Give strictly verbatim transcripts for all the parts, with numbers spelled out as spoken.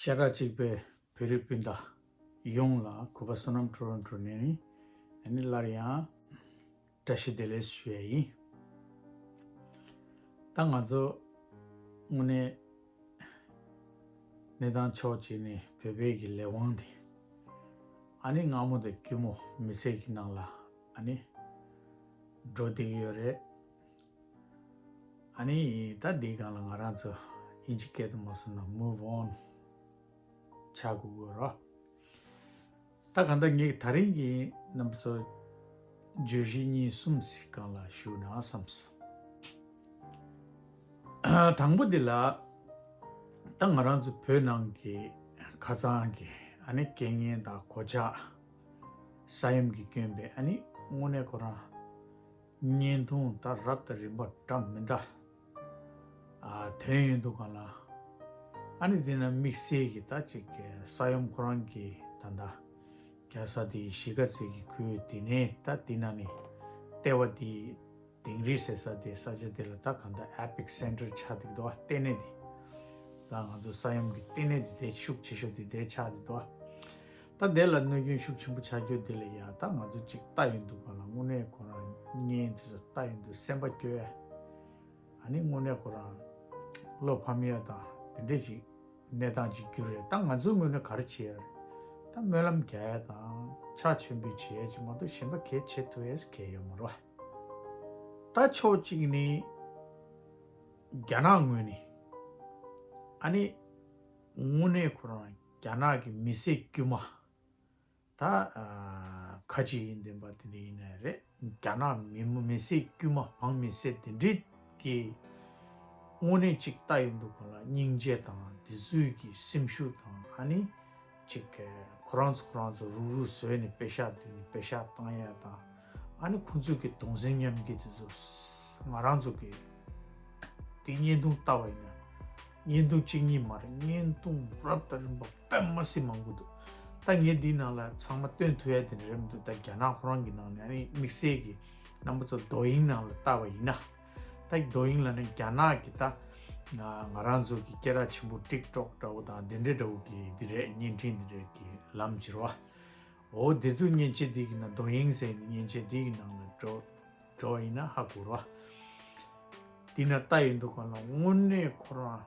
ཤ་ཁྲག་གཅིག་པའི་བོད་རིགས་སྤུན་ཟླ་ཡོངས་ལ་གུས་པ་བསོད་ནམས་ཊོ་རོན་ཊོ་ནས་ཨ་ནི་སླར་ཡང་བཀྲ་ཤིས་བདེ་ལེགས་ཞུ་ཡ་ཡིན། ད་ང་ཚོ་དངོས་གནས་གནས་སྟངས་ཕྱོགས་གཅིག་ནས་བོད་པའི་གི་ལས་དབང་དེ་ཨ་ནི་སྔ་མོ་དང་སྐྱིད་མོ་མི་ཚེ་གི་ནང་ལ་ཨ་ནི་འགྲོ་བསྡད་ཀྱི་ཡོད་རེད། ཨ་ནི་ད་འདིའི་སྒང་ལ་ང་རང་ཚོ་དབྱིན་ཇི་སྐད་དུ་མ་སོང་ན་move on བྱ་དགོས་ཀྱི་རེད། ད་གང་ལྟར་ངས་ད་རིང་གི་རྣམ་པ་ཚོ་བརྗོད་གཞི་གཉིས་གསུམ་ཞིག་སྒང་ལ་ཞུ་ན་བསམས་སོང་། དང་པོ་འདི་ལ་ད་ང་རང་ཚོ་བོད་ནང་གི་ཁ་སང་གི་ཨ་ནི་རྐྱེན་ངན་དང་གོད་ཆག་ས་ཡོམ་གྱི་སྐྱོན་པས་ཨ་ནི་དངོས་གནས་ཁོ་རང་བརྙན་ཐུང་ད་རབ་དང་རིམ་པ་འདྲ་མི་འདྲ་ཨ་ཐོན་ཡོང་དུས་སྒང་ལ་ཨ་ནི་དེ་ན་དམིགས་བསལ་གྱི་ད་ཅིག་གི་ས་ཡོམ་ཁོ་རང་གི་ད་ད་རྒྱལ་ས་དེ་གཞིས་ཀ་རྩེ་གི་ཁུལ་དེ་ནས་ད་དེ་ན་ནི་ལྟེ་བ་དེ་དིང་རི་ཟེར་ས་དེ་ས་ཆ་དེ་ལ་ད་གང་ལྟར་ཨེ་པིག་སེན་ཊར་ཆགས་འདུག་ད་ལྟེ་གནས་དེ་ད་ང་ཚོ་ས་ཡོམ་གྱི་ལྟེ་གནས་དེ་དེ་ཤུགས་ཆེ་ཤོས་དེ་དེ་ཆགས་འདུག་ད། ད་དེ་ལ་གནོད་སྐྱོན་ཤུགས་ཆེན་པོ་ཆགས་རྒྱུ་དེ་ལ་ཡ་ད་ང་ཚོ་ཅིག་ལྟ་ཡོང་དུས་སྒང་ལ་དངོས་གནས་ཁོ་རང་བརྙན་དེ་ཚོ་ལྟ་ཡོང་དུས་སེམས་པ་སྐྱོ་ཡ། ཨ་ནི་དངོས་གནས་ཁོ་རང་བློ་ཕམ་ཡ་དང་དེ་འདྲས་ཅིག་གནས་སྟངས་ཅིག་གྱུར་རེད། ད་ང་ཚོའི་ངོས་ནས་ག་རེ་བྱེད་ཡ་རེད། ད་སྨོན་ལམ་རྒྱག་ཡ་དང་ཕྱག་མཆོད་འབུལ་བྱེད་ཡ་ཅིག་མ་གཏོགས་གཞན་པ་གལ་ཆེ་ཐུབ་ཡས་གལ་ཡོད་མ་རེད་བ། ད་ཕྱོགས་གཅིག་ནས་རྒྱ་ནག་ངོས་ནས་ཨ་ནི་དངོས་གནས་ཁོ་རང་རྒྱ་ནག་གི་མི་སེར་དཀྱུས་མ་ད་ཨ་ཁ་ཅིག་ཡིན་བདེན་པ་དེ་འདྲ་ཡིན་ནའི་རེད། རྒྱ་ནག་མི་མི་སེར་དཀྱུས་མ་འབངས་མི་སེར་དེ་འདྲས་ཀྱི་དངོས་གནས་ཅིག་ལྟ་ཡོང་དུས་སྒང་ལ་སྙིང་རྗེ་དང་དེ་ཚོའི་གི་སེམས་ཤུགས་དང་ཨ་ནི་ཅིག་ཁོ་རང་ཚོ་ཁོ་རང་ཚོ་རུག་རུག་བཟོས་ནས་པེ་ཤག་བསྡུས་ནས་པེ་ཤག་བཏང་ཡ་དང་ཨ་ནི་ཁོང་ཚོའི་གི་གདུང་སེམས་མཉམ་སྐྱེད་དེ་ཚོ་ང་རང་ཚོ་གི་དེ་བརྙན་ཐུང་ལྟ་བ་ཡིན་ན་བརྙན་ཐུང་གཅིག་གཉིས་མ་རེད། བརྙན་ཐུང་རབ་དང་རིམ་པ་དཔེ་མ་སྲིད་མང་པོ་འདུག་ད་ངས་འདིའི་ནང་ལ་ཚང་མ་སྟོན་ཐུབ་ཡ་དེ་རེད་མི་འདུག་ད་རྒྱ་ནག་ཁོ་རང་གི་ནང་ནས་ཨ་ནི་དམིགས་བསལ་གྱི་རྣམ་པ་ཚོ་དོ་དབྱིངས་ནང་ལ་ལྟ་བ་ཡིན་ན། ད་དོ་དབྱིངས་ལ་ནི་རྒྱ་ནག་གི་ད་ང་རང་ཚོ་གི་སྐད་གྲགས་ཆེན་པོ་ཊིག་ཊོག་འདྲ་བོ་དང་དེ་འདྲའི་འདྲ་བོ་གི་འདི་རེད། བརྙན་འཕྲིན་འདི་རེད་གི་ལམ་གྱི་རེད་བ། འོ་དེ་ཚོ་མཉེན་ཆས་འདི་གི་ནང་དོ་དབྱིངས་ཟེར་ནི་མཉེན་ཆས་འདི་གི་ནང་ལ་འགྲོ་འགྲོ་བ་ཡིན་ན་ཧ་གོ་རེད་བ། དེ་ན་ལྟ་ཡོང་དུས་སྒང་ལ་དངོས་གནས་ཁོ་རང་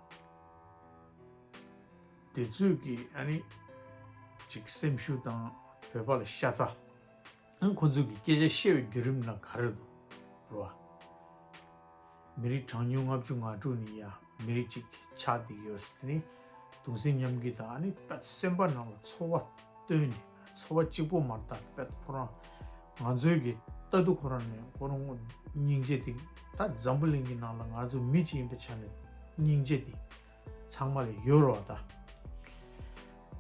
དེ་ཚོས་ཀྱི་ཨ་ནི་ཅིག་སེམས་ཤུགས་དང་བོད་པ་ལ་ཤ་ཚ། ཨ་ཁོ་ཚོས་ཀྱི་སྐད་ཆ་བཤད་པའི་བརྒྱུད་རིམ་ལ་ག་རེ་འདུག་རེད་བ། མི་རིགས་གྲངས་ཉུང་ལྔ་བཅུ་ང་དྲུག་ནས་ཡ་མི་རིགས་གཅིག་ཆགས་བསྡད་ཡོད་ཟེར་ནས་གདུང་སེམས་མཉམ་སྐྱེད་དང་ཨ་ནི་དཔེ་སེམས་པ་ནང་ལ་ཚོར་བ་བཏོན་ནས་ཚོར་བ་གཅིག་པོ་མ་རེད། ད་དཔེ་ཁོ་རང་ང་ཚོའི་གི་ལྟ་དུས་ཁོ་རང་ནས་ཁོ་རང་སྙིང་རྗེ་དེ་ད་འཛམ་བུ་གླིང་གི་ནང་ལ་ང་ཚོ་མི་གཅིག་ཡིན་པའི་ཆ་ནས་སྙིང་རྗེ་དེ་ཚང་མ་ལ་ཡོད་རེད་བ།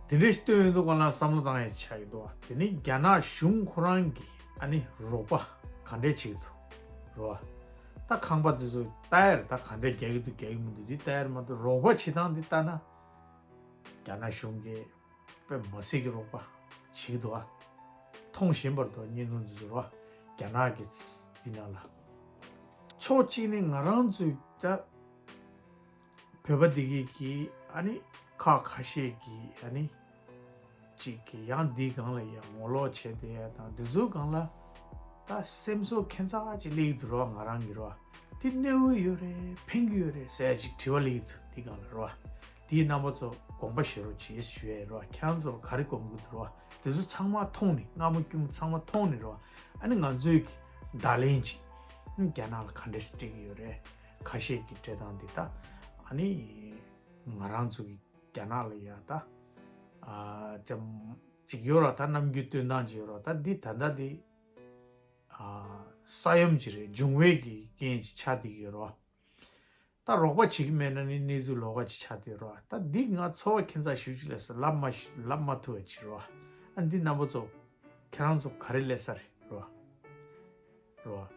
ད་དེ་འདྲའི་ལྟོས་ཡོང་དུས་སྒང་ལ་བསམ་བློ་བཏང་ཡ་ཆགས་ཀྱི་འདུག་བ། དེ་ནི་རྒྱ་ནག་གཞུང་ཁོ་རང་གིས་ཨ་ནི་རོགས་པ་ག་འདྲས་བྱེད་ཀྱི་འདུག་རེད་བ། ད་ཁང་པ་དེ་ཚོ་ལྟ་ཡ་རེད། ད་ག་འདྲས་རྒྱག་གི་འདུག་རྒྱག་གི་མི་འདུག་འདི་ལྟ་ཡ་རེད་མ་གཏོགས་རོགས་པ་བྱེད་སྟངས་འདི་ལྟ་ན་རྒྱ་ནག་གཞུང་གིས་དཔེ་མ་སྲིད་ཀྱི་རོགས་པ་བྱེད་ཀྱི་འདུག་བ། མཐོང་བཞིན་པ་རེད་འདུག་བརྙན་ཐུང་འདི་ཚོ་རེད་བ། རྒྱ་ནག་གི་འདི་ནང་ལ་ཕྱོགས་གཅིག་ནས་ང་རང་ཚོའི་ད་བོད་པ་འདི་གི་གི་ཨ་ནི་ཁག་ཁ་ཤས་ཀྱི་ཨ་ནི་ཅིག་གི་ཡང་འདིའི་སྒང་ལ་ཡང་ངོ་ལོག་བྱས་བསྡད་ཡ་དང་འདི་ཚོའི་སྒང་ལ་ད་སེམས་ཚོར་ཁྱད་མཚར་ཅིག་སླེབས་ཀྱི་འདུག་རེད་བ། ང་རང་གི་རེད་བ། འདི་གནས་ཡོད་རེད། ཕན་གྱི་ཡོད་རེད་ཟེར་ཡ་ཅིག་དྲི་བ་སླེབས་ཀྱི་འདུག་འདིའི་སྒང་ལ་རེད་བ། དེའི་རྣམ་པ་ཚོ་དགོངས་པ་བཞེས་རོགས་བྱེད་ཞུ་ཡ་རེད་བ། ཁྱེད་རང་ཚོར་ག་རེ་དགོངས་ཀྱི་འདུག་རེད་བ། དེ་ཚོ་ཚང་མ་མཐོང་ནས་སྔ་མོ་སྐྱུ་མོ་ཚང་མ་མཐོང་ནས་རེད་བ། ཨ་ནི་ང་ཚོས་ཀྱི་བརྡ་ལན་ཅིག་རྒྱ་ནག་ལ་ག་འདྲས་སྤྲད་ཀྱི་ཡོད་རེད། ཁ་ཤས་ཀྱི་སྤྲད་སྟངས་འདི་ད་ཨ་ནི་ང་རང་ཚོ་གི་རྒྱ་ནག་ལ་ཡ་ད་ཨ་ཅམ་ཅིག་ཡོད་ར། ད་རྣམ་འགྱུར་སྟོན་སྟངས་ཅིག་ཡོད་ར། ད་འདི་ད་ལྟ་འདི་ཨ་ས་ཡོམ་ཅིག་རེད། འབྱུང་བའི་གི་རྐྱེན་ཅིག་ཆགས་བསྡད་ཀྱི་ཡོད་ར། ད་རོགས་པ་བྱེད་ཀྱི་མེད་ན་ནི་གནས་ཚུལ་ལོགས་ཀ་ཅིག་ཆགས་བསྡད་ར། ད་འདི་ང་ཚོར་བ་ཁྱད་མཚར་ཞེ་པོ་ཅིག་སླེབས་སོང་། ལབ་མ་ཤེས་ལབ་མ་ཐུབ་པ་ཅིག་ར། ཨ་འདི་རྣམ་པ་ཚོ་ཁྱེད་རང་ཚོ་ག་རེ་སླེབས་ས་རེད་ར། རེད་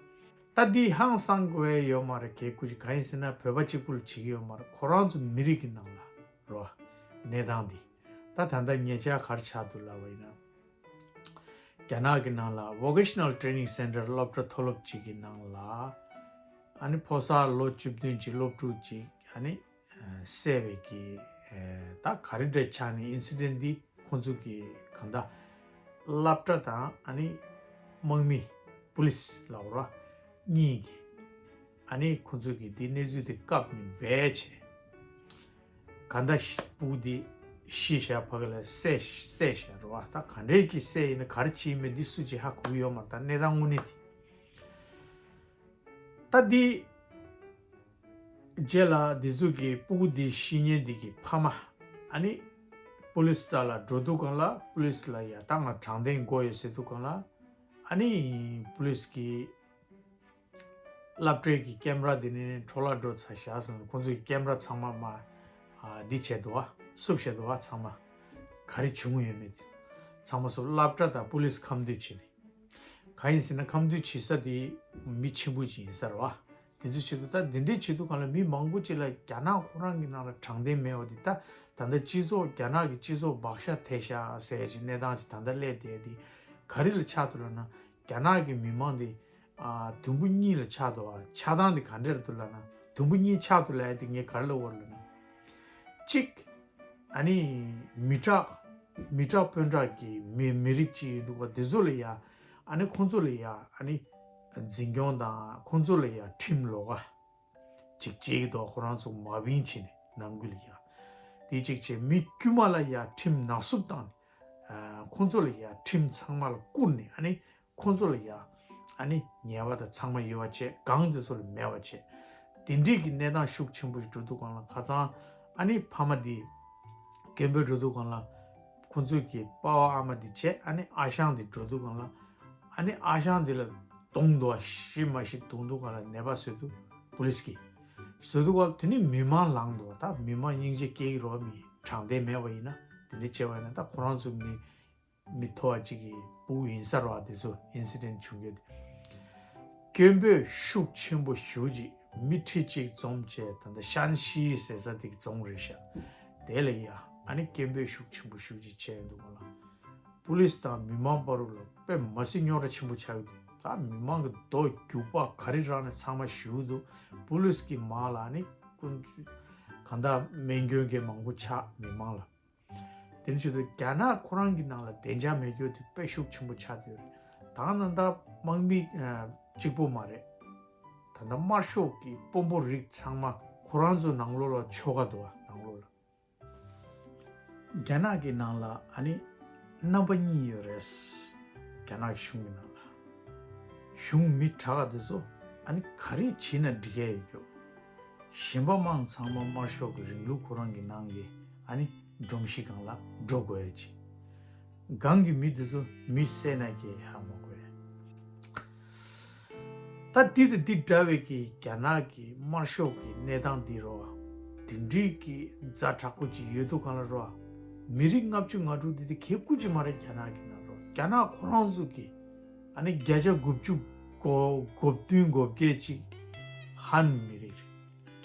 བ། ད་འདི་ཧང་སང་དགོས་ཡ་ཡོད་མ་རེད། གལ་ཁུ་ཅིག་གང་ཡིན་ཟེར་ན་བོད་པ་གཅིག་པུ་ལ་བྱེད་ཀྱི་ཡོད་མ་རེད། ཁོ་རང་ཚོ་མི་རིགས་ཀྱི་ནང་ལ་རེད་བ། གནས་སྟངས་འདི་ད་ད་ལྟ་ཉེ་ཆར་ག་རེ་ཆགས་འདུག་ལབ་པ་ཡིན་ན། རྒྱ་ནག་གི་ནང་ལ་Vocational Training Center སློབ་གྲྭ་མཐོ་སློབ་ཅིག་གི་ནང་ལ་ཨ་ནི་ཕོ་གསར་ལོ་བཅུ་བདུན་གྱི་སློབ་ཕྲུག་ཅིག་ཨ་ནི་བསད་པའི་གི་ ཨེ་ད་ག་རེ་འདྲ་ཆགས་ནས་ཨིན་སི་ཌེན་ཊི་འདི་ཁོང་ཚོ་གི་གང་ལྟར་སློབ་གྲྭ་དང་ཨ་ནི་དམག་མི་པུ་ལིས་ལབ་ར་གཉིས་ཀྱི་ཨ་ནི་ཁོང་ཚོ་གི་འདི་གནས་ཚུལ་དེ་བཀབ་ནས་འབད་བྱས། ག་འདྲ་ཤི་སྤུ་གུ་འདི་ཤི་ཤག་ཕ་གི་ལ་བསད་བསད་ཤག་རེད་བ། ད་ག་འདྲས་ཀྱི་བསད་ཡིན་ན་ག་རེ་བྱས་ཡིན་མིན་འདི་སུ་གཅིག་ཧ་གོ་གི་ཡོད་མ་རེད། ད་གནས་སྟངས་དངོས་གནས་དེ། ད་འདི་རྗེས་ལ་འདི་ཚོ་གི་སྤུ་གུ་འདི་ཤི་མཁན་འདི་གི་ཕ་མ་ཨ་ནི་པུ་ལིས་རྩ་ལ་འགྲོ་དུས་སྒང་ལ་པུ་ལིས་ལ་ཡ་ད་ང་དྲང་བདེན་དགོས་ཡོད་ཟེར་དུས་སྒང་ལ་ཨ་ནི་པུ་ལིས་གི་སློབ་གྲྭའི་གི་ཀེམ་ར་དེ་ནས་འཕྲོ་བརླག་འགྲོ་ཚར་བཞག་སོང་། ཁོང་ཚོའི་ཀེམ་ར་ཚང་མ་མ་ཨ་འདི་བྱས་འདུག་བ། བསུབ་བཞག་འདུག་བ། ཚང་མ་ག་རེ་བྱུང་ཡོད་མེད་དེ་ཚང་མ་བསུབ། སློབ་གྲྭ་དང་པུ་ལིས་ཁ་མཐུན་བྱས་ནས་གང་ཡིན་ཟེར་ན་ཁ་མཐུན་བྱེད་ས་དེ་མི་ཆེན་པོ་ཅིག་ཡིན་ས་རེད་བ། དེ་ཚོ་བྱེད་དུས་ད་འདི་འདྲའི་བྱེད་དུས་སྒང་ལ་མི་མང་པོ་ཅིག་ལ་རྒྱ་ནག་ཁོ་རང་གི་ནང་ལ་དྲང་བདེན་མེད་པ་དེ་ད་ད་ལྟ་སྤྱི་ཚོགས་རྒྱ་ནག་གི་སྤྱི་ཚོགས་བག་ཆགས་ཐེབས་ཤག་ཟེར་ཡ་ཅིག་གནས་སྟངས་ཅིག་ད་ལྟ་སླེབས་བསྡད་དེ་ག་རེ་ལ་ཆགས་འདུག་ལབ་ན་རྒྱ་ནག་གི་མི་མང་དེ། ཨ་དུམ་བུ་གཉིས་ལ་ཆགས་འདུག་ཨ་ཆགས་སྟངས་དེ་ག་འདྲ་རེད་འདུག་ལབ་ན་དུམ་བུ་གཉིས་ཆགས་འདུག་ལབ་ཡ་དེ་ངས་ག་རེ་ལབ་དགོས་རེད་ལབ་ན། གཅིག་ཨ་ནི་མི་དྲག་མི་དྲག་དཔོན་དྲག་གི་མི་མི་རིགས་ཅིག་འདུག་ག་དེ་ཚོ་ལ་ཡ་ཨ་ནི་ཁོང་ཚོ་ལ་ཡ་ཨ་ནི་འཛིན་སྐྱོང་དང་ཁོང་ཚོ་ལ་ཡ་ཁྲིམས་ལོགས་ཀ་ཅིག་བྱེད་ཀྱི་འདུག་ཁོ་རང་ཚོ་མ་བིང་བྱས་ནས་ནང་ཁུལ་ལ་ཡ་དེ་གཅིག་བྱས། མི་དཀྱུས་མ་ལ་ཡ་ཁྲིམས་ནག་བསུབ་བཏང་ནས་ཨ་ཁོང་ཚོ་ལ་ཡ་ཁྲིམས་ཚང་མ་ལ་བསྐུར་ནས་ཨ་ནི། ཁོང་ཚོ་ལ་ཡ་ཨ་ནི་ཉེས་པ་དང་ཚང་མ་ཡོད་པ་བྱས། གང་དེ་ཚོ་ལ་མེད་པ་བྱས། དེ་འདྲས་ཀྱི་གནས་སྟངས་ཤུགས་ཆེན་པོ་ཞིག་འགྲོ་དུས་སྒང་ལ་ཁ་སང་ཨ་ནི་ཕ་མ་འདི་སྐད་འབོད་འགྲོ་དུས་སྒང་ལ་ཁོང་ཚོས་ཀྱི་པ་ཕ་ཨ་མ་འདི་བྱས། ཨ་ནི་ཨ་ཞང་འདི་འགྲོ་དུས་སྒང་ལ་ཨ་ནི་ཨ་ཞང་འདི་ལ་རྡུང་འདུག་བ། ཤི་མ་ཤི་རྡུང་དུས་སྒང་ལ་ནད་པ་བཟོས་དུས་པུ་ལིས་ཀྱིས་བཟོས་དུས་སྒང་ལ་དེ་ནི་མི་མང་ལངས་འདུག་བ། ད་མི་མང་སྙིང་རྗེ་སྐྱེ་གི་རེད་བ། མི་དྲང་བདེན་མེད་པ་ཡིན་ན་དེ་འདྲས་བྱས་པ་ཡིན་ན་ད་ཁོ་རང་ཚོ་མི། མི་མཐོ་བ་གཅིག་གི་སྤུ་གུ་ཡིན་ས་རེད་བ། དེ་ཚོ་ཨིན་སི་ཌེན་ཊི་བྱུང་རྒྱུ་དེ། སྐད་འབོད་ཤུགས་ཆེན་པོ་ཞེ་པོ་ཅིག་མི་ཁྲི་གཅིག་འཛོམས་བྱས། ད་ལྟ་ཤན་ཤི་ཟེར་ས་དེ་གི་རྫོང་རེད་ཤག་དེ་ལ་ཡ་ཨ་ནི་སྐད་འབོད་ཤུགས་ཆེན་པོ་ཞེ་པོ་ཅིག་བྱས་ཡོང་དུས་སྒང་ལ། པུ་ལིས་དང་མི་མང་བར་ལ་དཔེ་མ་སྲིད་རྙོག་དྲ་ཆེན་པོ་ཆགས་ཡོད་འདུག་ད་མི་མང་གི་རྡོ་རྒྱུག་པ་ག་རེ་རག་ནས་ཚང་མ་ཞུ་འདུག་པུ་ལིས་ཀྱི་མ་ལ་ཨ་ནི་ཀུན་གང་ལྟར་རྨས་སྐྱོན་གྱི་མང་པོ་ཆགས་མི་མང་ལ། དེ་ནི་བྱེད་དུས་རྒྱ་ནག་ཁོ་རང་གི་ནང་ལ་བདེ་འཇགས་མེད་རྒྱུ་དེ་དཔེ་ཤུགས་ཆེན་པོ་ཆགས་བསྡད་ཡོད་རེད། ད་ནང་ད་དམག་མི་ཨ་གཅིག་པོ་མ་རེད། ད་ལྟ་དམར་ཤོག་གི་དཔོན་པོ་རིགས་ཚང་མ་ཁོ་རང་ཚོ་ནང་ལོགས་ལ་ཆོལ་ཁ་འདུག་བ། ནང་ལོགས་ལ། རྒྱ་ནག་གི་ནང་ལ་ཨ་ནི་རྣམ་པ་གཉིས་ཡོད་རེད། རྒྱ་ནག་གཞུང་གི་ནང་ལ། གཞུང་མི་དྲག་དེ་ཚོ་ཨ་ནི་ག་རེ་བྱས་ན་འགྲིག་གི་ཡོད་རྒྱུ། གཞན་པ་མང་ཚང་མ་དམར་ཤོག་གི་རིང་ལུགས་ཁོ་རང་གི་ནང་གི་ཨ་ནི་སྒྲོམ་གཞི་སྒང་ལ་འགྲོ་དགོས་ཡ་ཅིག་སྒང་གི་མི་དེ་ཚོ་མི་བསད་ན་ཀྱེ་ཧ་མ་གོ་ཡ། ད་འདི་དང་འདི་འདྲ་བའི་གི་རྒྱ་ནག་གི་དམར་ཤོག་གི་གནས་སྟངས་འདི་རོ། དེ་འདྲའི་གི་ཛ་དྲག་པོ་ཅིག་ཡོད་དུས་སྒང་ལ་རོ། མི་རིགས་ལྔ་བཅུ་ང་དྲུག་འདི་དེ་གལ་ཁུར་ཅིག་མ་རེད། རྒྱ་ནག་གི་ནང་རོ། རྒྱ་ནག་ཁོ་རང་ཚོ་གི་ཨ་ནི་བརྒྱ་ཆ་དགུ་བཅུ་གོ་གོ་བདུན་གོ་བརྒྱད་ཅིག་ཧན་མི་རིགས་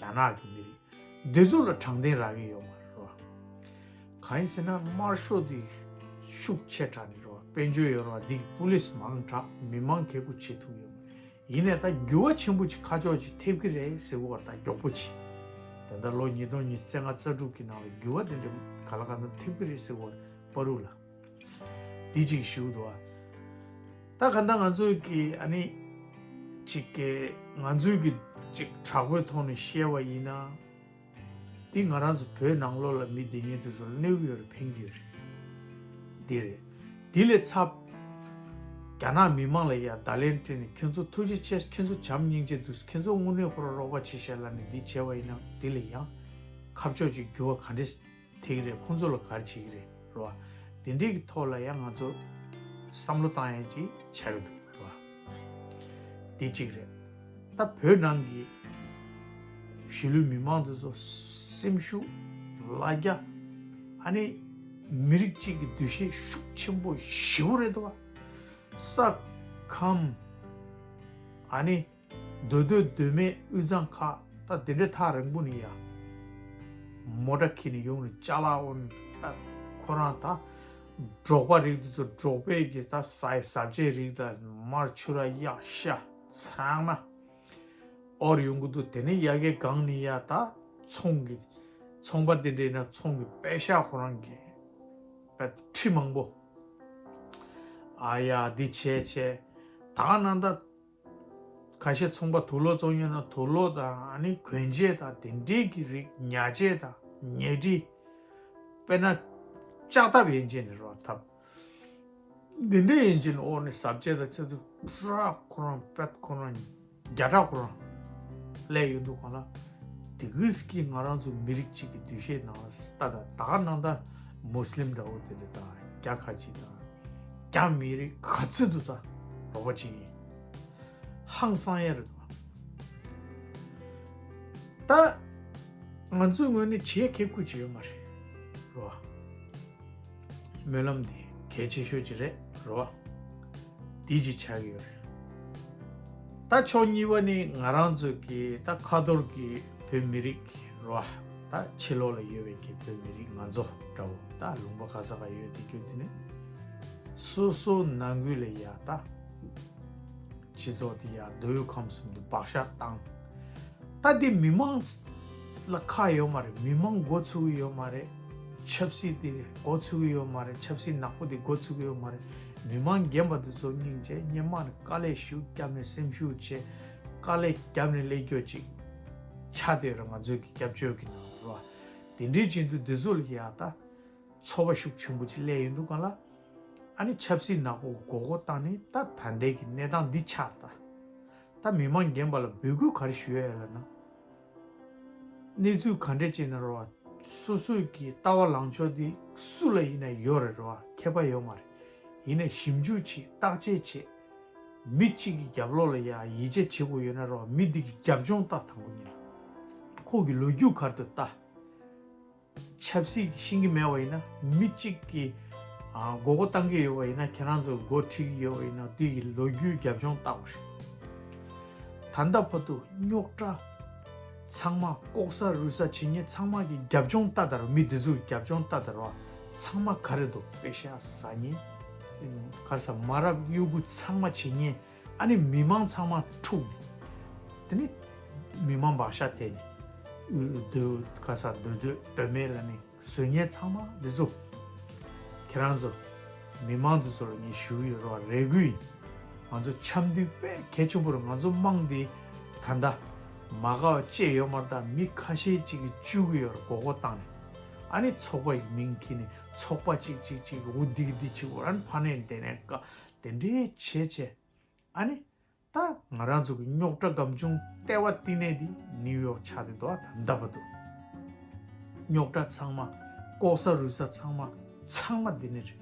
རེད། རྒྱ་ནག་གི་མི་རིགས་འདི་ཚོ་ལ་དྲང་བདེན་རག་གི་ཡོད་མ་རེད་རོ། གང་ཡིན་ཟེར་ན་དམར་ཤོག་འདི་ཤུགས་ཆེ་དྲགས་ནི་རོ། དཔལ་འབྱོར་ཡོད་རོ། འདི་གི་པུ་ལིས་མང་དྲགས། མི་མང་གལ་ཁུར་བྱེད་ཐུབ་ཡོད་མ་རེད། ཡིན་ནའི་ད་འགྱུར་བ་ཆེན་པོ་ཅིག་ཁ་ཕྱོགས་ཅིག་ཐེབས་ཀྱི་རེད་ཟེར་གོ་བར། ད་མགྱོགས་པོ་ཅིག་ད་ལྟ་ལོ་ཉིས་སྟོང་ཉི་ཤུ་རྩ་ལྔ་རྩ་དྲུག་གི་ནང་ལ་འགྱུར་བ་དེ་འདྲ་ག་ལ་གང་འཚམ་ཐེབས་ཀྱི་རེད་ཟེར་གོ་བར་པ་རུ་ལ། འདི་གཅིག་ཞུ་འདུག་ཨ། ད་ག་ད་ང་ཚོའི་གི་ཨ་ནི་ཅིག་གི་ང་ཚོའི་གི་ཅིག་དྲག་པོའི་ཐོག་ནས་བཤད་པ་ཡིན་ན། འདི་ང་རང་ཚོ་བོད་ནང་ལོགས་ལ་མི་སྡོད་མཁན་དེ་ཚོ་ལ་གནོད་ཀྱི་ཡོད་རེད། ཕན་གྱི་ཡོད་རེད། འདི་རེད། འདི་ལས་ཚབ། རྒྱ་ནག་མི་མང་ལ་ཡ་བརྡ་ལན་སྤྲད་ནས་ཁྱོད་ཚོ་ཐུགས་རྗེ་ཆེ། ཁྱོད་ཚོ་བྱམས་སྙིང་རྗེ་འདུག་ཁྱོད་ཚོ་དངོས་གནས་ཁོ་རང་རོགས་པ་བྱེད་ཤག་ལབ་ནས་འདི་བྱས་པ་ཡིན་ན་འདི་ལ་ཡང་ཁ་ཕྱོགས་ཀྱི་འགྱུར་བ་ག་འདྲས་ཐེབས་ཀྱི་རེད། ཁོང་ཚོ་ལ་ག་རེ་བྱེད་ཀྱི་རེད་རོ། དེ་འདྲས་ཀྱི་ཐོག་ལ་ཡང་ང་ཚོ་བསམ་བློ་བཏང་ཡ་ཅིག་ཆགས་ཀྱི་འདུག་རོ། དེ་གཅིག་རེད། ད་བོད་ནང་གི་གཞིས་ལུས་མི་མང་དེ་ཚོ་སེམས་ཤུགས་ལ་རྒྱ། ཨ་ནི་མི་རིགས་གཅིག་གི་འདུ་ཤེས་ཤུགས་ཆེན་པོ་ཞེ་པོ་རེད་འདུག་བ། ས་ཁམས། ཨ་ནི་མདོ་སྟོད་མདོ་སྨད་དབུས་གཙང་ཁག་ད་དེ་འདྲའི་ཐག་རིང་པོ་ནས་ཡ། མོ་ཊ་ཁྱེར་ནས་ཡོང་ནས་ཅ་ལག་འོ་ནས་ད་ཁོ་རང་ད་འབྲོག་པ་རིགས་དེ་ཚོ་འབྲོག་པའི་གི་ད་ཟ་ཟ་བཅད་རིགས་ད་མར་ཆུ་ར་གཡག་ཤ་ཚང་མ་འོར་ཡོང་གི་འདུག་དེ་ནས་ཡ་གའི་སྒང་ནས་ཡ་ད་ཚོང་གི་ ཚོང་པ་དེ་འདྲ་ཡིན་ན་ཚོང་གི་པད་ཤག་ཁོ་རང་གི་པད་ཁྲི་མང་པོ། ཨ་ཡ་འདི་བྱས་བྱས། ད་ག་ནང་ད་ཁ་ཤས་ཚོང་པ་དུག་ལོག་བཙོང་ཡོད་ན་དུག་ལོག་དང་ཨ་ནི་གོན་ཆས་དང་དེ་འདྲའི་གི་རིགས། ཉ་ཆས་དང་ཉལ་ཁྲི། དཔེར་ན་ལྕགས་ཐབ་ཡན་ཆད་ནས་རོ་ཐབ། འདི་འདྲའི་ཡན་ཆད་ནས་འོག་ནས་ཟབ་ཆས་དང་ཆེ་ཚུལ་ཕྲག་ཁོ་རང་པད་ཁོ་རང་བརྒྱ་ཕྲག་ཁོ་རང་སླེབས་ཡོད་འདུག་ག་ལ། དེ་གིས་ཀྱི་ང་རང་ཚོ་མི་རིགས་གཅིག་གི་འདུ་ཤེས་ནང་ལ་ལྟ་ད་ད་ག་ནང་ད་མུ་སི་ལིམ་འདྲ་བོ་དེ་འདྲ་དང་རྒྱ་ཁ་ཅིག་དང་རྒྱ་མི་རིགས་ག་ཚོད་འདུག་ད་རོགས་པ་བྱེད་ཡིན། ཧང་སང་ཡ་རེད་དོ། ད་ང་ཚོའི་ངོས་ནས་བྱེད་ཁེ་ཁུ་བྱེད་ཡོད་མ་རེད་རོ། སྨོན་ལམ་འདི་གལ་ཆེ་ཤོས་ཅིག་རེད་རོ། འདི་ཅིག་ཆགས་ཀྱི་ཡོད་རེད། ད་ཕྱོགས་གཉིས་པ་ནི་ང་རང་ཚོ་གི་ད་ཁ་ཐོར་གྱི་བོད་མི་རིགས་རོ། ད་ཕྱི་ལོགས་ལ་ཡོད་པའི་གི་བོད་མི་རིགས་ང་ཚོ་འདྲ་བོ་ད་ལུང་པ་ག་ས་ག་ཡོད་དེ་རྒྱུ་དེ་ནི་སོ་སོ་ནང་ཁུལ་ལ་ཡ་ད། སྤྱི་ཚོགས་དེ་ཡང་འདོད་ཡོན་ཁམས་གསུམ་དུ་བག་ཆགས་བཏང་། ད་དེ་མི་མང་ལ་ཁག་ཡོད་མ་རེད། མི་མང་མགོ་ཚོས་ཀྱི་ཡོད་མ་རེད། ཆབ་སྲིད་དེ་མགོ་ཚོས་ཀྱི་ཡོད་མ་རེད། ཆབ་སྲིད་ནག་པོ་དེ་མགོ་ཚོས་ཀྱི་ཡོད་མ་རེད། མི་མང་རྒན་པ་དེ་ཚོ་སྙིང་རྗེ་སྙེ་མ་ནས་དཀའ་ལས་ཞུ་རྒྱབ་ནས་སེམས་ཤུགས་བྱས་དཀའ་ལས་རྒྱབ་ནས་སླེབས་རྒྱུ་ཅིག་ཆགས་བསྡད་ཡོད་རེད། ང་ཚོའི་གི་སྐྱབས་བཅོལ་གི་ནང་རོ། དེ་འདྲའི་བྱེད་དུས་དེ་ཚོ་ལ་ཡ་ད། ཚོར་བ་ཤུགས་ཆེན་པོ་ཅིག་སླེབས་ཡོང་དུས་སྒང་ལ། ཨ་ནི་ཆབ་སྲིད་ནག་པོ་གི་མགོ་སྐོར་བཏང་ནས་ད་ད་ལྟའི་གི་གནས་སྟངས་འདི་ཆགས་ད། ད་མི་མང་རྒན་པ་ལ་འབོད་སྐུལ་ག་རེ་ཞུ་ཡ་ཡོད་ལབ་ན། གནས་ཚུལ་ག་འདྲས་ཅིག་ན་རོ། སོ་སོའི་གི་ལྟ་བ་ལངས་ཕྱོགས་འདི་སུ་ལ་ཡིན་ན་ཡོད་རེད་རོ། ཁྱད་པར་ཡོད་མ་རེད། ཡིན་ན་ཞིབ་འཇུག་བྱེད། བརྟག་དཔྱད་བྱེད། མི་གཅིག་གི་རྒྱབ་ལོགས་ལ་ཡ་ཡིད་ཆེས་བྱེད་དགོས་ཡོད་ན་རོ། མི་འདི་གི་རྒྱབ་ལྗོངས་ལྟ། དང་པོ་ཉིད་ལ་ཁོ་གི་ལོ་རྒྱུས་ག་རེ་འདུག་ལྟ། ཆབ་སྲིད་ཤེས་ཀྱི་མེད་པ་ཡིན་ན། མི་གཅིག་གིས་ཨ་མགོ་སྐོར་བཏང་གི་ཡོད་པ་ཡིན་ན། ཁྱེད་རང་ཚོ་མགོ་ཁྲིད་ཀྱི་ཡོད་པ་ཡིན་ན། དེ་གི་ལོ་རྒྱུས་རྒྱབ་ལྗོངས་ལྟ་དགོས་རེད། ད་ལྟ་བར་དུ་རྙོག་དྲ་ཚང་མ་ལྐོག་ཟ་རུལ་ཟ་བྱེད་མཁན་ཚང་མ་གི་རྒྱབ་ལྗོངས་ལྟ་དང་། མི་དེ་ཚོ་གི་རྒྱབ་ལྗོངས་ལྟ་དང་རོ། ཚང་མ་ག་རེ་འདུག་པེ་ཤ་ཟ་མཁན། ག་རེ་ཟ། མ་རབས་གཡོ་འགུལ་ཚང་མ་བྱེད་མཁན། ཨ་ནི་མི་མང་ཚང་མ་འཁྲུགས་ནས། དེ་ནི་མི་མང་བག་ཆགས་དེད་ནས། འདོད་ག་ས་འདོད་འདོད་འདོད་མེད་ལ་ནི་བཟོ་མཁན་ཚང་མ་འདི་ཚོ། ཁྱེད་རང་ཚོ་མི་མང་འདི་ཚོ་ལ་ངས་ཞུ་གི་ཡོད་རོགས། རེ་སྐུལ་ཡིན། ང་ཚོ་འཆམ་མཐུན་དཔེ་གལ་ཆེན་པོ་རེད། ང་ཚོ་དམངས་འདི་ད་ལྟ་མ་དགའ་བ་ཅི་ཡོད་མ་རེད། ད་མི་ཁ་ཤས་ཅིག་གིས་བཅུག་གི་ཡོད་རེད། མགོ་སྐོར་བཏང་ནས། ཨ་ནི་ཚོགས་པ་ཡི་མིང་འཁྱེར་ནས་ཚོགས་པ་གཅིག་གཅིག་གཅིག་འུ་འདི་གི་འདི་བྱེད་དགོས། ཨ་ནི་ཕར་ནས་འདི་ནས་བཀའ་དེ་འདྲའི་བྱས་བྱས། ཨ་ནི། ད་ང་རང་ཚོ་གི་རྙོག་དྲ་སྒམ་ཆུང་ལྟེ་བ་བསྟི་གནས་འདི་ནིའུ་ཡོག་ཆགས་བསྡད་འདུག་ད་ལྟ་བར་དུ་རྙོག་དྲ་ཚང་མ། ལྐོག་ཟ་རུལ་ཟ་ཚང་མ། ཚང་མ་འདི་ནས་རེད།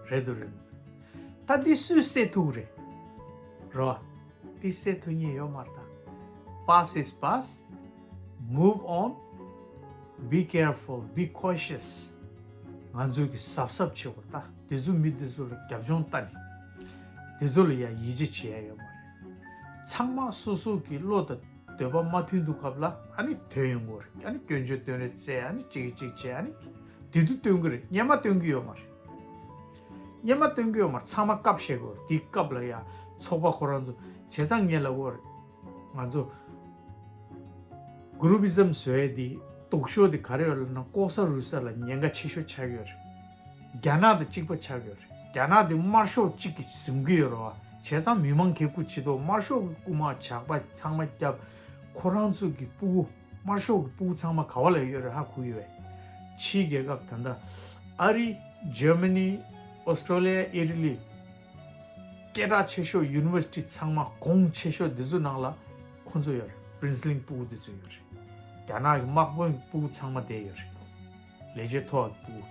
རེད་འདུག་རེད་འདུག་ད་འདི་སུས་སེལ་ཐུབ་རེད་རོ། འདི་སེལ་ཐུབ་མཁན་ཡོད་མ་རེད། ད་past is past, move on, be careful, be cautious. ང་ཚོས་གི་གཟབ་གཟབ་བྱེད་དགོས་རེད། ད་དེ་ཚོ་མི་དེ་ཚོ་ལ་རྒྱབ་ལྗོངས་ལྟ་ནས་དེ་ཚོ་ལ་ཡ་ཡིད་ཆེས་བྱེད་ཡ་ཡོད་མ་རེད། ཚང་མ་སོ་སོ་གི་བློ་དང་འདོད་པ་མ་མཐུན་དུས་སྐབས་ལ་ཨ་ནི་དོན་ཡོང་གི་རེད། ཨ་ནི་སྐྱོན་བརྗོད་སྟོན་རེས་བཙལ། ཨ་ནི་གཅིག་གིས་གཅིག་བྱས། ཨ་ནི་དེ་དུས་སྟོན་གི་རེད། སྔོན་མ་སྟོན་གི་ཡོད་མ་རེད། སྔོན་མ་སྟོན་གི་ཡོད་མ་རེད། ཚང་མ་སྐབས་ཤེས་དགོས་རེད། དེའི་སྐབས་ལ་ཡ་ཚོགས་པ་ཁོ་རང་ཚོ་བྱས་ཙང་ངས་ལབ་དགོས་རེད། ང་ཚོ་གུ་རུབ་ཨི་ཛམ་བཟོ་ཡས་དེ་སྡུག་ཤོས་དེ་ག་རེ་ཡོད་ལབ་ན། ལྐོག་ཟ་རུལ་ཟ་ལ་ཉེན་ཁ་ཆེ་ཤོས་ཆགས་ཡོད་རེད། རྒྱ་ནག་དང་གཅིག་པ་ཆགས་ཡོད་རེད། རྒྱ་ནག་དེ་དམར་ཤོག་གཅིག་གིས་འཛིན་གི་ཡོད་རེད་བ། བྱས་ཙང་མི་མང་གི་སྐུ་མཁྱེན་ཐོག་དམར་ཤོག་གི་རྐུ་མ་ཇག་པ་ཚང་མ་བརྒྱབ། ཁོ་རང་ཚོ་གི་སྤུ་གུ་དམར་ཤོག་གི་སྤུ་གུ་ཚང་མ་ག་བ་ལ་ཡོད་རེད་ཧ་གོ་ཡོད་པས། ཕྱིའི་རྒྱལ་ཁབ་ད་ལྟ་ཨ་རི། ཇར་མ་ནི། ཨོ་སི་ཀྲོ་ལི་ཡ། ཨི་ཊ་ལི། སྐད་གྲགས་ཆེ་ཤོས་ཡུ་ནི་ཝར་སི་ཊི་ཚང་མ། གོང་ཆེ་ཤོས་འདི་ཚོ་ནང་ལ་ཁོང་ཚོ་ཡོད་རེད། བྷི་རིན་སི་ལིང་སྤུ་གུ་འདི་ཚོ་ཡོད་རེད། རྒྱ་ནག་གི་དམག་དཔོན་གྱི་སྤུ་གུ་ཚང་མ་བསྡད་ཡོད་རེད། ལས་བྱེད་མཐོ་བ་གི་སྤུ་གུ།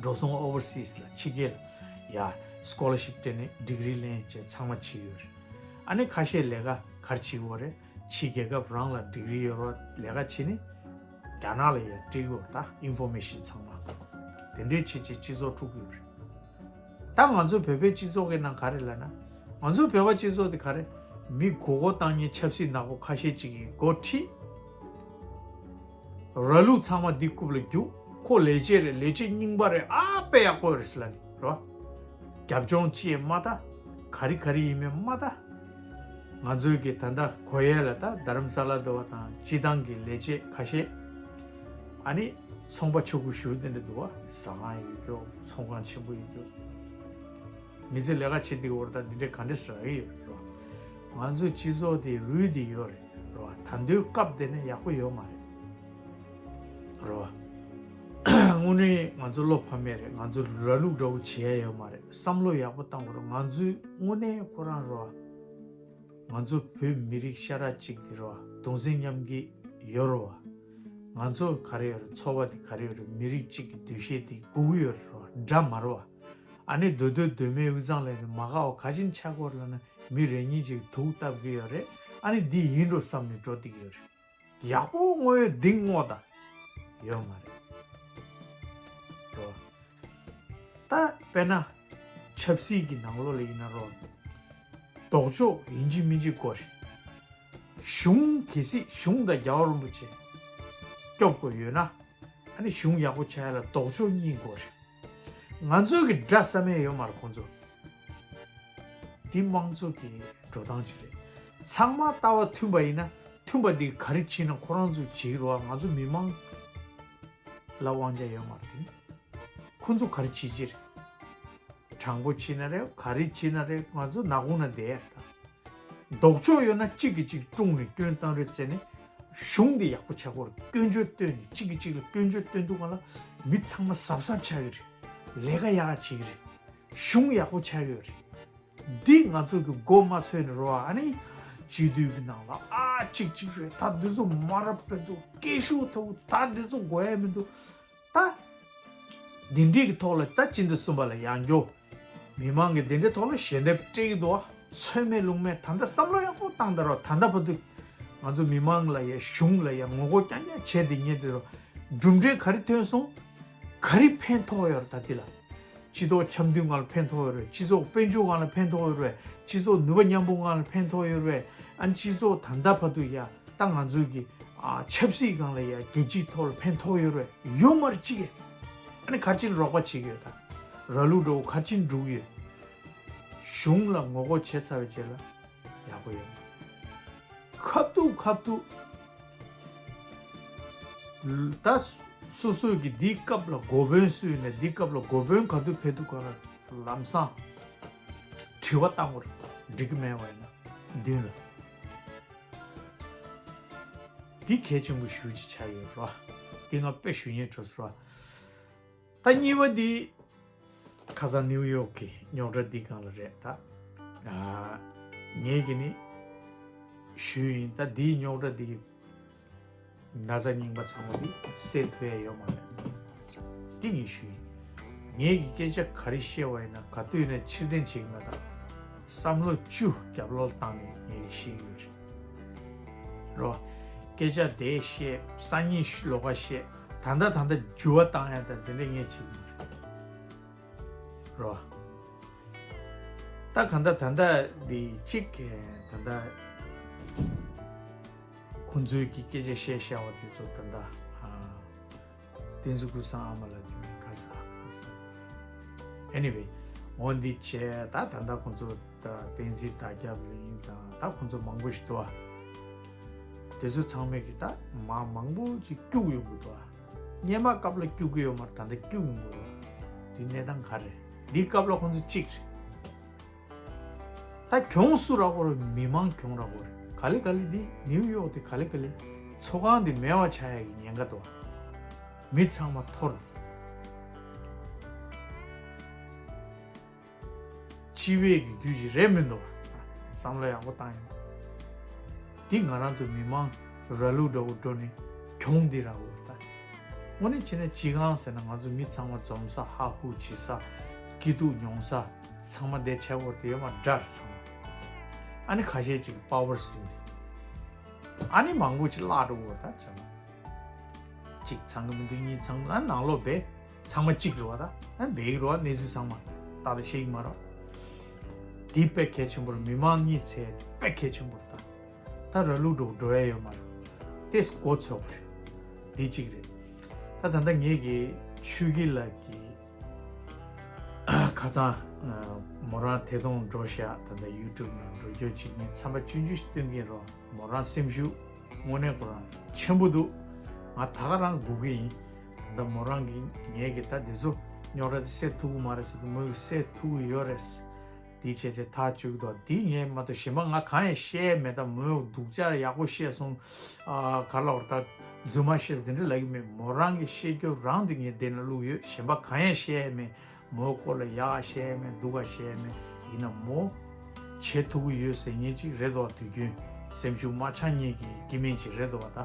འགྲོ་སོང་ཨོ་ཝར་སི་ལ་ཕྱི་རྒྱལ་ལ་ཡ་སི་ཀོ་ལར་ཤིབ་སྤྲད་ནས་ཌིག་རི་ལེན་བྱས་ཚང་མ་བྱེད་ཡོད་རེད། ཨ་ནི་ཁ་ཤས་ལས་ཀ་ག་རེ་བྱེད་ཀྱི་ཡོད་རེད། ཕྱི་རྒྱལ་ཁབ་རང་ལ་ཌིག་རི་ཡོད་རེད་བ། ལས་ཀ་བྱེད་ནི་རྒྱ་ནག་ལ་ཡ་སྤྲད་ཀྱི་ཡོད་རེད། ད་ཨིན་ཕོར་མེ་ཤིན་ཚང་མ་དེ་འདྲའི་བྱེད་བྱེད་སྤྱི་ཚོགས་དཀྲུག་གི་ཡོད་རེད། ད་ང་ཚོ་བོད་པའི་སྤྱི་ཚོགས་ཀྱི་ནང་ག་རེ་ལབ་ན། ང་ཚོ་བོད་པ་སྤྱི་ཚོགས་དེ་ག་རེ། མི་མགོ་སྐོར་བཏང་མཁན་ཆབ་སྲིད་ནག་པོ་ཁ་ཤས་ཅིག་གིས་འགོ་ཁྲིད། ར་ལུག་ཚང་མ་འདི་རྐུབ་ལ་རྒྱུག་ཁོ་ལས་བྱེད་རེད། ལས་བྱེད་རྙིང་པ་རེད། ཨ་དཔེ་ཡག་པོ་རེད་ཟེར་ལབ་ནི་རོ། རྒྱབ་ལྗོངས་ཅི་ཡང་མ་ལྟ། ག་རེ་ག་རེ་ཡིན་མིན་མ་ལྟ། ང་ཚོའི་གི་ད་ལྟ་གོ་ཡས་ལ་ད་རྡ་རམ་ས་ལ་འདྲ་བ་དང་སྤྱི་བཏང་གི་ལས་བྱེད་ཁ་ཤས་ ཨ་ནི་ཚོང་པ་ཆོ་གུ་ཞུ་དེ་འདྲ་འདུག་བ། ཟ་ཁང་ཡོད་རྒྱུ། ཚོང་ཁང་ཆེན་པོ་ཡོད་རྒྱུ། མི་ཚེ་ལས་ཀ་བྱེད་དེ་བར་ད་འདི་འདྲའི་ག་འདྲ་ཟེར་གི་ཡོད་རོ། ང་ཚོའི་སྤྱི་ཚོགས་དེ་རུལ་དེ་ཡོད་རེད་རོ། ད་དུང་སྐབས་དེ་ནས་ཡག་པོ་ཡོད་མ་རེད་རོ། དངོས་གནས་ང་ཚོ་བློ་ཕམ་མེད་རེད། ང་ཚོ་ར་ལུག་འདྲ་བོ་བྱེད་ཡ་ཡོད་མ་རེད། བསམ་བློ་ཡག་པོ་བཏང་དགོས་རེད། ང་ཚོའི་དངོས་གནས་ཁོ་རང་རོ། ང་ཚོ་བོད་མི་རིགས་ཤ་ཁྲག་གཅིག་དེ་རོ། གདུང་སེམས་མཉམ་སྐྱེད་ཡོད་རོ་བ། ང་ཚོ་ག་རེ་ཡོད་རེད། ཚོར་བ་དེ་ག་རེ་ཡོད་རེད། མི་རིགས་གཅིག་གི་འདུ་ཤེས་དེ་དགོས་ཀྱི་ཡོད་རེད་རོ། འདྲ་མ་རོ་བ། ཨ་ནི་རྡོ་རྡོ་རྡོ་མའི་དབུས་གཙང་ལ་ནི་མ་དགའ་བ་ག་ཅིན་ཆགས་ཀྱི་ཡོད་རེད་ལབ་ན། མི་རེ་གཉིས་ཅིག་དུག་བཏབ་ཀྱི་ཡོད་རེད། ཨ་ནི་འདི་ཡིན་འགྲོ་བསམ་ནས་འགྲོ་བསྡད་ཀྱི་ཡོད་རེད། ཡག་པོ་དངོས་ཡོད་འདི་བསྔོག་ད། ཡོད་མ་རེད་རོ། ད་དཔེར་ན་ཆབ་སྲིད་ཀྱི་ནང་ལོགས་ལ་ཡིན་ན་རོ། ལྡོག་ཕྱོགས་ཡིན་གཅིག་མིན་གཅིག་དགོས་རེད། གཞུང་གལ་སྲིད་གཞུང་དང་རྒྱལ་བ་རིན་པོ་ཆེ་སྐྱོབ་དགོས་ཡོད་ན། ཨ་ནི་གཞུང་ཡག་པོ་ཆགས་ཡ་ལ་ལྡོག་ཕྱོགས་གཉིས་དགོས་རེད། ང་ཚོའི་གི་དགྲ་བསམ་ཡས་ཡོད་མ་རེད་ཁོང་ཚོ། འདི་དམངས་གཙོ་གི་འགྲོ་སྟངས་ཅིག་རེད། ཚང་མ་ལྟ་བ་མཐུན་པ་ཡིན་ན། མཐུན་པ་འདི་ག་རེ་བྱེད་ན་ཁོ་རང་ཚོ་བྱེད་ཀྱི་རེད་བ། ང་ཚོ་མི་མང་ལ་དབང་ཆ་ཡོད་མ་རེད། ཁོང་ཚོ་ག་རེ་བྱེད་ཀྱི་རེད། དྲང་པོ་བྱེད་ན་རེད། ག་རེ་བྱེད་ན་རེད། ང་ཚོ་ནག་ཁུང་ན་བསྡད་ཡ་རེད་ད། ལྡོག་ཕྱོགས་ཡོད་ན་གཅིག་གིས་གཅིག་དཀྲུགས་ནས་སྐྱོན་བཏང་རེས་བྱས་ནས། གཞུང་འདི་ཡག་པོ་ཆགས་དགོས་རེད། སྐྱོན་བརྗོད་བཏོན་ནས་གཅིག་གིས་གཅིག་ལ་སྐྱོན་བརྗོད་བཏོན་དུས་སྒང་ལ་མི་ཚང་མ་གཟབ་གཟབ་ཆགས་ཀྱི་རེད། ལས་ཀ་ཡག་ག་བྱེད་ཀྱི་རེད། གཞུང་ཡག་པོ་ཆགས་ཀྱི་ཡོད་རེད། འདི་ང་ཚོ་གི་མགོ་མ་ཚོས་ནས་རོ། ཨ་ནི་སྤྱི་འཐུས་ཀྱི་ནང་ལ་ཨ་གཅིག་གཅིག་རེད། ད་འདི་ཚོ་མ་རབས་པའི་འདུག་སྐད་ཤུགས་མཐོ་པོ། ད་འདི་ཚོ་དགོས་ཡ་མི་འདུག་ད་འདི་འདྲས་ཀྱི་ཐོག་ལ་ད་སྤྱི་ཟླ་གསུམ་པ་ལ་ཡང་སྐྱོ། མི་མང་གི་འདི་འདྲའི་ཐོག་ལ་ཞལ་འདེབས་སྤྲད་ཀྱི་འདུག་ཨ། ཚོད་མེད་ལུང་མེད། ད་ལྟ་བསམ་བློ་ཡག་པོ་བཏང་ད་རོ། ད་ལྟ་བར་དུ་ང་ཚོ་མི་མང་ལ་ཡ་གཞུང་ལ་ཡ་ངོ་རྒོལ་རྐྱང་རྐྱང་བྱས་ཏེ་ཉེ་དུ་རོ། གྲུབ་འབྲས་ག་རེ་ཐོན་སོང་། ག་རེ་ཕན་ཐོགས་ཡོད་རེད་ད་འདི་ལ། སྤྱི་ཚོགས་འཆམ་མཐུན་ངང་ལ་ཕན་ཐོགས་ཡོད་རེད། སྤྱི་ཚོགས་དཔལ་འབྱོར་ངང་ལ་ཕན་ཐོགས་ཡོད་རེད། སྤྱི་ཚོགས་ནུས་པ་མཉམ་སྤུངས་ངང་ལ་ཕན་ཐོགས་ཡོད་རེད། ཨ་ནི་སྤྱི་ཚོགས་ད་ལྟ་བར་དུ་ཡ་ད་ང་ཚོའི་གི་ཨ་ཆབ་སྲིད་སྒང་ལ་ཡ་རྒྱལ་སྤྱིའི་ཐོག་ལ་ཕན་ཐོགས་ཡོད་རེད། ཡོད་མ་རེད་ཅིག་ཨ་ནི་ག་རེ་བྱས་ནས་རོགས་པ་བྱེད་ཀྱི་ཡོད་ད། ར་ལུག་འདྲ་བོ་ག་རེ་བྱས་ནས་འགྲོ་གི་ཡོད། གཞུང་ལ་ངོ་རྒོལ་བྱས་ཚར་བའི་རྗེས་ལ་ཡག་པོ་ཡོད། ཁ་ཐུག་ཁ་ཐུག་ད་སོ་སོའི་གི་འདིའི་སྐབས་ལ་འགོ་དཔོན་སུ་ཡིན་ན། འདིའི་སྐབས་ལ་འགོ་དཔོན་ག་དུས་ཕེབས་དུས་སྒང་ལ་ལམ་སང་དྲི་བ་བཏང་དགོས་རེད། འགྲིག་གི་མེད་པ་ཡིན་ན་མདུན་ལ། འདི་གལ་ཆེན་པོ་ཞེ་པོ་ཅིག་ཆགས་ཡོད་རེད་བ། འདི་ང་དཔེ་ཞུ་སྙིང་བྲོ་སོང་ར། ད་གཉིས་པ་འདི་ཁ་སང་ནིའུ་ཡོག་གི་རྙོག་དྲ་འདི་སྒང་ལ་རེད་ད། ཨ། ངས་ཀྱིས་ནི་ཞུས་ཡིན། ད་འདིའི་རྙོག་དྲ་འདི་གི་ན་ཚ་རྙིང་པ་ཚང་མ་འདི་སེལ་ཐུབ་ཡ་ཡོད་མ་རེད། འདི་ངས་ཞུས་ཡིན། ངས་ཀྱིས་སྐད་ཆ་ག་རེ་བཤད་པ་ཡིན་ན་ག་དུས་ཡིན་ན་ཕྱིར་འཐེན་བྱེད་ཀྱི་མེད་ད། བསམ་བློ་བཅུ་རྒྱབ་ལོགས་བཏང་ནས་ངས་ཀྱིས་བཤད་ཀྱི་ཡོད་རེད། རོ། སྐད་ཆ་དེ་བཤད། སང་ཉིན་ལོགས་ཀ་བཤད། ད་ལྟ་ད་ལྟ་འགྱུར་བ་བཏང་ཡ་ད་དེ་འདྲ་ངས་བྱེད་ཀྱི་མ་རེད། རོ། ད་ག་ད་ད་ད་འདི་གཅིག་གི་ད་ད་ཁོང་ཚོའི་གི་སྐད་ཆ་བཤད་བཤད་པ་དེ་ཚོ་ད་ད་ཨ། བསྟན་འཛིན་ཀུན་བཟང་ཨ་མ་ལགས་དེ་མིན་ཁ་ས་ཁ་ས། Anyway། འོ་འདི་བྱས་ད་ད་ལྟ་ཁོང་ཚོ་ད་བསྟན་འཛིན་དར་ཁྱབ་ལ་ཡིན་དང་ད་ཁོང་ཚོ་མང་པོ་ཞིག་འདུག་ཨ། དེ་ཚོ་ཚང་མས་ཀྱི་ད་མ་མང་པོ་ཅིག་སྐྱུག་ཡོང་གི་འདུག་ཨ། སྔོན་མ་སྐབས་ལ་སྐྱུག་གི་ཡོད་མ་རེད། ད་ལྟ་སྐྱུག་ཡོང་གི་རེད། འདི་གནས་སྟངས་ག་རེ་རེད། འདི་སྐབས་ལ་ཁོང་ཚོ་གཅིག་རེད། ད་གྱོང་སུ་རག་གོ་རེད། མི་མང་གྱོང་རག་གོ་རེད། ག་ལེ་ག་ལེ་འདི་ནིའུ་ཡོག་དེ་ག་ལེ་ག་ལེ་ཚོགས་ཁང་དེ་མེད་པ་ཆགས་ཡ་གི་ཉེན་ཁ་འདུག་མི་ཚང་མ་འཐོར། སྤྱི་བའི་གི་རྒྱུ་ཞིག་རེད་མི་འདུག་བསམ་བློ་ཡག་པོ་བཏང་ཡོང་། འདི་ང་རང་ཚོ་མི་མང་ར་ལུག་འདྲ་བོ་འགྲོ་ནས་གྱོང་འདི་རག་གོ་རེད་ད། དངོས་གནས་བྱས་ན་སྤྱི་ཁང་ཟེར་ན་ང་ཚོ་མི་ཚང་མ་འཛོམས་ས། ཧ་ཧུ་བྱེད་ས། སྐྱིད་སྡུག་མྱོང་ས། ཚང་མ་བསྡད་ཆགས་པོ་དེ་ཡོད་མ་འདྲ་རེད་ཚང་མ། ཨ་ནི་ཁ་ཤས་ཅིག་པ་ཝར་ཟིན། ཨ་ནི་མང་པོ་ཅིག་བརླག་འགྲོ་བོ་ད་བྱས་ན། གཅིག་ཚང་གི་མི་འདུག་གཉིས་ཚང་གི། ཨ་ནང་ལོགས་བས་ཚང་མ་གཅིག་རེད་བ་ད། ཨ་བས་རེད་བ། གནས་ཚུལ་ཚང་མ་ཏག་ཏག་ཤེས་ཀྱི་མ་རེད། འདི་དཔེ་གལ་ཆེན་པོ་རེད། མི་མང་གཉིས་ཚེ་དཔེ་གལ་ཆེན་པོ་རེད་ད། ད་ར་ལུག་འགྲོ་འགྲོ་ཡ་ཡོད་མ་རེད། དེ་མགོ་ཚོས་པ་རེད། འདི་གཅིག་རེད། ད་ད་ལྟ་ངས་ཀྱི་ཆོས་སྐྱིད་ལགས་ཀྱི་ཁ་སང་མོ་རང་དེ་དུང་འགྲོ་ཤག་ད་ལྟ་ཡུ་ཊུབ་ནང་འགྲོ་རྒྱུ་ཅིག་ངས་ཚན་པ་ཆུང་ཆུང་ཞིག་སྟོན་གྱིན་རོགས། མོ་རང་སེམས་ཤུགས་དངོས་གནས་ཁོ་རང་ཆེན་པོ་འདུག་ང་ད་ག་རང་སྒུག་གི་ཡིན། ད་ལྟ་མོ་རང་གིས་ངས་ཀྱི་ད་འདི་ཚོ་རྙོག་དྲ་དེ་སེལ་ཐུབ་ཀྱི་མ་རེད་ཟེར་དུས་མོས་སེལ་ཐུབ་ཀྱི་ཡོད་རེད། དེའི་བྱས་ཚེ་ཐག་གཅོད་ཀྱི་འདུག་འདི་ངས་མ་གཏོགས་གཞན་པ་ང་གང་ཡང་བཤད་ཡས་མེད། ད་མོས་སྡུག་ཅག་ཡག་པོ་བཤད་སོང་། ཨ་ག་ལ་བར་ད་རྫུན་མ་བཤད་འདི་འདྲ་ལབ་ཀྱི་མེད། མོ་རང་གི་བཤད་རྒྱུ་རང་འདི་ངས་འདི་ན་བླུགས་ཡོད། གཞན་པ་གང་ཡང་བཤད་ཡས་མེད། མོའི་སྐོར་ལ་ཡག་བཤད་ཡས་མེད། སྡུག་ག་བཤད་ཡས་མེད། ཡིན་ན་མོ་བྱེད་ཐུབ་ཀྱི་ཡོད་ཟེར་མཁན་ཅིག་རེད་འདུག་དུས་རྒྱུན་སེམས་ཤུགས་མ་ཆག་མཁན་གྱི་སྐྱེ་དམན་ཅིག་རེད་འདུག་ད་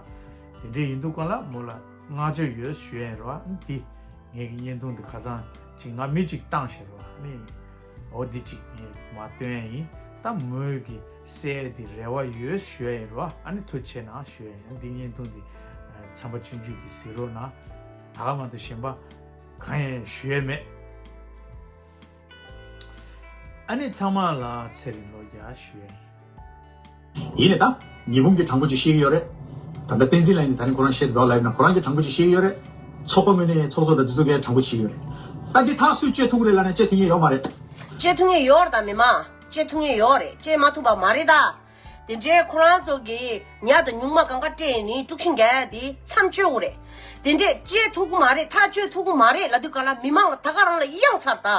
དེ་འདྲ་ཡིན་དུས་ག་ལ་མོ་ལ་བསྔགས་བརྗོད་ཡོད་ཞུ་ཡས་རེད་བ། འདི་ངེད་ཀྱི་བརྙན་ཐུང་འདི་ཁ་སང་ཅིག་ང་མི་ཅིག་བཏང་ཞེས་རེད་བ། ཨ་ནི་འོ་འདི་ཅིག་ངས་མ་སྟོན་ཡས་ཡིན། ད་མོས་ཀྱི་སེལ་འདི་རེ་བ་ཡོད་ཞུ་ཡས་རེད་བ། ཨ་ནི་ཐུགས་རྗེ་ཆེ་གནང་ཞུ་ཡས་ཡིན། འདི་བརྙན་ཐུང་འདི་ཚན་པ་ཆུང་ཆུང་འདི་གཟིགས་རོགས་གནང་། ད་ག་མ་གཏོགས་གཞན་པ་གང་ཡང་ཞུ་ཡས་མེད། ཨ་ནི་ཚང་མ་ལ་ཚེ་རིང་ལོ་བརྒྱ་ཞུ་ཡས་ཡིན། ཡིན་ནས་ད་ཉི་འབུམ་གྱི་དྲང་པོ་ཅིག་ཤེས་ཀྱི་ཡོད་རེད། ད་ལྟ་བསྟན་འཛིན་ལགས་ནི་ད་རིང་ཁོ་རང་བཤད་དེ་འདུག་ལབ་ན་ཁོ་རང་གི་དྲང་པོ་ཅིག་ཤེས་ཀྱི་ཡོད་རེད། ཚོགས་པ་ངོས་ནས་ཚོགས་གཙོ་དང་འདི་ཚོ་གའི་དྲང་པོ་ཅིག་ཤེས་ཀྱི་ཡོད་རེད། ད་འདི་ཐག་སུས་གཅོད་ཐུབ་ཀྱི་རེད་ལབ་ན་གཅོད་ཐུབ་མཁན་ཡོད་མ་རེད། གཅོད་ཐུབ་མཁན་ཡོད་རེད་ད། མི་མང་གཅོད་ཐུབ་མཁན་ཡོད་རེད། གཅོད་མ་ཐུབ་པ་མ་རེད་ད། དེ་འདྲའི་ཁོ་རང་ཚོ་གིས་ཉ་དང་ཉུང་མ་གང་ག་སྤྲད་ནས་དཀྲུག་ཤིང་རྒྱག་ཡ་དེ་མཚམས་གཅོད་དགོས་རེད། དེ་འདྲས་གཅོད་ཐུབ་ཀྱི་མ་རེད། ཐག་གཅོད་ཐུབ་ཀྱི་མ་རེད་ལབ་དུས་ག་ལ་མི་མང་ལ་ད་ག་རང་ལ་གཡང་ཚར་ད།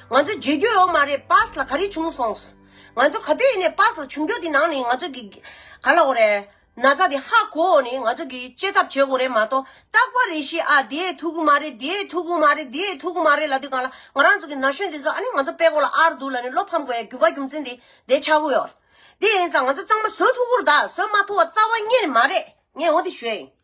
ང་ཚོ་བརྗེད་རྒྱུ་ཡོད་མ་རེད། པཱས་ལ་ག་རེ་བྱུང་སོང་། ང་ཚོ་ག་དུས་ཡིན་ནའི་པཱས་ལ་བྱུང་རྒྱུ་དེ་ནང་ནས་ང་ཚོ་གི་ག་ལ་འོ་རེད། ན་ཚ་དེ་ཧ་གོ་འོ་ནས་ང་ཚོ་གི་བཅད་ཐབས་བྱེད་དགོས་རེད་མ་གཏོགས་རྟག་པ་རེ་བཞིན་ཨ་དེ་ཐུབ་ཀྱི་མ་རེད། དེ་ཐུབ་ཀྱི་མ་རེད། དེ་ཐུབ་ཀྱི་མ་རེད་ལབ་དུས་ག་ལ་ང་རང་ཚོ་གི་ན་གཞོན་དེ་ཚོ་ཨ་ནི་ང་ཚོ་དཔེ་ཀོ་ལ་ཨར་འདུག་ལབ་ནས་བློ་ཕམ་དགོས་ཡ་རྒྱུ་བ་རྒྱུ་མཚན་དེ་དེ་ཆགས་ཀྱི་ཡོད། དེ་ཡིན་ཙང་ང་ཚོ་གཙང་མ་བཟོ་ཐུབ་ཀྱི་རེད་ད། བཟོ་མ་ཐུབ་པ་རྩ་བ་ཉིད་ནས་མ་རེད། ངས་འོ་དེ་ཞུ་ཡ་ཡིན།